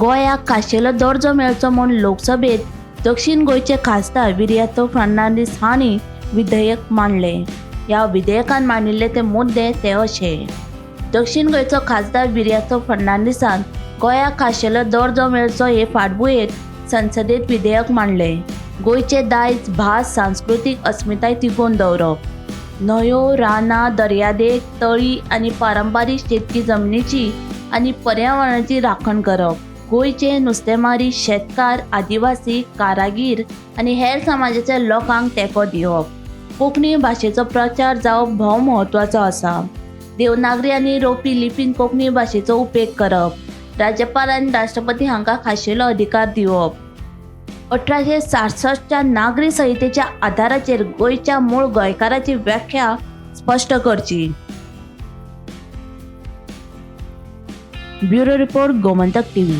गोंयाक खाशेलो दर्जो मेळचो म्हूण लोकसभेत दक्षिण गोंयचे खासदार विरियातो फर्नांडीस हांणी विधेयक मांडलें. ह्या विधेयकान मांडिल्ले ते मुद्दे ते अशे. दक्षिण गोंयचो खासदार विरियातो फर्नांडीसान गोंयाक खाशेलो दर्जो मेळचो हे फाटभुंयेर संसदेत विधेयक मांडलें. गोंयचें दायज, भास, सांस्कृतीक अस्मिताय तिगोवन दवरप, न्हंयो, रानां, दर्यादेग, तळी आनी पारंपारीक शेतकी जमनीची आनी पर्यावरणाची राखण करप, गोंयचे नुस्तेमारी, शेतकार, आदिवासी, कारागीर आनी हेर समाजाच्या लोकांक तेंको दिवप, कोंकणी भाशेचो प्रचार जावप भोव म्हत्वाचो आसा. देवनागरी आनी रोमी लिपीन कोंकणी भाशेचो उपेग करप, राज्यपाल आनी राष्ट्रपती हांकां खाशेलो अधिकार दिवप. 1866च्या नागरी संहितेच्या आदाराचेर गोंयच्या मूळ गोंयकाराची व्याख्या स्पश्ट करची. Bureau report, Gomantak TV.